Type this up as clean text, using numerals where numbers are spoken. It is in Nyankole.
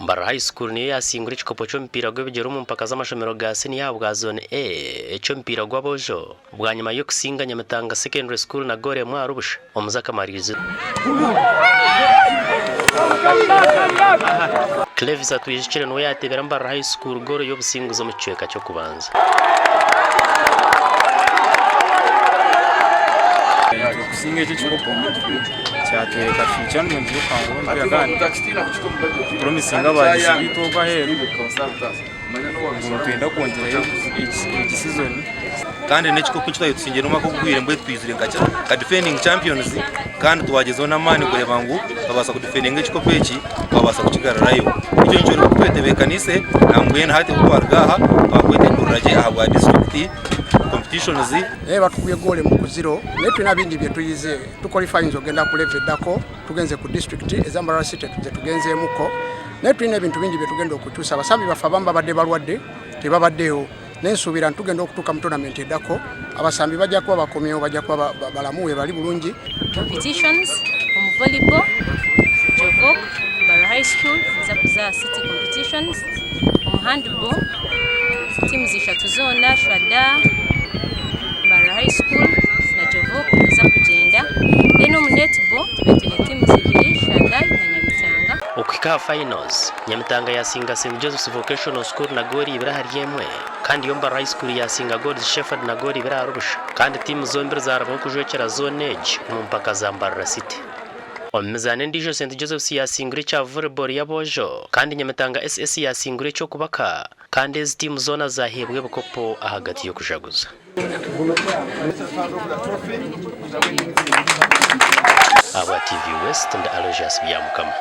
Mbarara High School niyo yaasingura ekikopo ky'omupiira gw'ebigyere omu mpaka z'amashomero ga siniya ahabwa Zone A eky'omupiira gw'aboojo bwanyima y'okusinga Nyamitanga Secondary School na goolo emwe ahari busha omu z'akamaririzo. Clevis Atwijukire niwe yaateebera Mbarara High School goolo y'obusinguzi omu kicweka ky'okubanza. Okusinga eki ekikopo kyatworeka future nungi y'okuhangura omupiira kandi tupromisinga abahagizi baitu okwo aheeru ngu nitwenda kwongyerayo egi sizoni. Kandi n'ekikopo eki twabire tusingire n'omwaka oguhweire mbwenu twizire nka defending champions kandi twagyezaho n'amaani kureeba ngu twabaasa kudifendinga ekikopo eki twabaasa kukigarurayo. Ekyo nikyoreka oku twetebeekaniise nambwenu hati obu twaruga aha twakwetegurira gye ahabwa disiturikiti competitions. Naye batukubye goal emu ku zero naye tulina bingi byetuyize tuqualifyinze ogenda ku level eddako tugenze ku district eza Mbarara City zetugenzeemuko naye tulina ebintu bingi byetugenda okukyusa abasambi baffe abamu babadde balwadde tebabaddeewo naye nsuubira nti tugenda okutuuka mu tournament eddako abasambi bajja kuba bakomyewo bajja kuba balamu webali bulungi. Competitions omu volleyball, Jovok, Mbarara High School eza kuza city competitions, omu handball teams ishatu zoona Shada, Mbarara High School na Jovok niza kugyenda then omu netball tube twine teams ibiri Shadai na Nyamitanga. Okuhika aha finals, Nyamitanga yaasinga St Joseph's Vocational School na goolo ibiri ahari emwe kandi yo Mbarara High School yaasinga God's Shepherd na goolo ibiri ahari busha kandi tiimu zombiri zaarabaho kujwekyera zooni egi omu mpaka za Mbarara City. Omu mizaano endiijo St Joseph's yaasingura ekya Volleyball y'aboojo kandi Nyamitanga SS yaasingura eky'okubaka kandi ezi tiimu zoona zaaheebwa ebikopo ahagati y'okujaguza. Ahabwa TV West ndi Aloysius Byamukama.